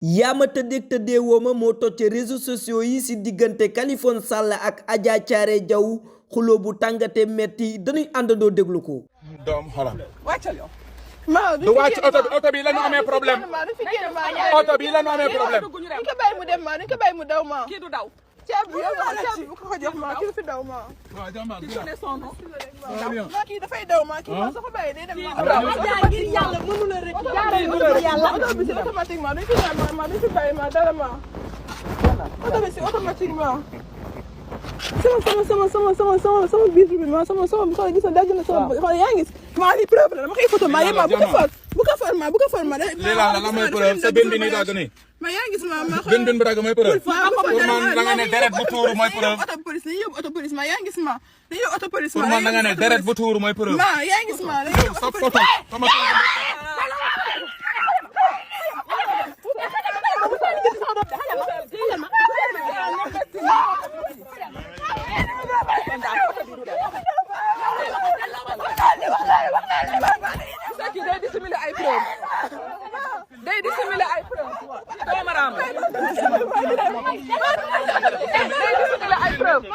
yaama tëddee wooma moo toj ci réseaux sociaux yi ci diggante Kaliphone Sall ak Adja Thiaré Diaw xuloo bu tàngate metti dañuy àndandoo déglu ko. doom xoolal. wàccal yow. du wàcc oto bi la ñu amee problème. oto bi la ñu amee problème. duñ ko bàyyi mu dem duñ ko bàyyi mu daw ma. kii du daw. ceeb bi bu ko jox ma kii du fi daw ma. waaw jàmbaar kii ne son nom. kii dafay daw ma kii ma soo ko bàyyi day dem ma. ngir yàlla mënu la rek jaarale mënu yàlla oto bi si automatiquement duñ fi ñaan ma duñ fi bàyyi ma dara ma. oto bi si automatiquement. sama biir bi ma sama xool gis na dagg na sama xool yaa ngi gis maa ngi preuve la dama koy photo ma yema bu ko for ma lii la mooy preuve sa bin bi nii dagg nii. ma yaa ngi gis ma bin bu dagg mooy preuve. pour man da nga ne deret bu tuuru mooy preuve. auto police dañuy yóbbu auto police ma yaa ngi gis ma dañuy yóbbu auto police pour man da nga ne deret bu tuuru mooy preuve. ma yaa ngi gis ma dañuy yóbbu auto police. day dissimulé ay preuve doomaraam day dissimulé ay preuve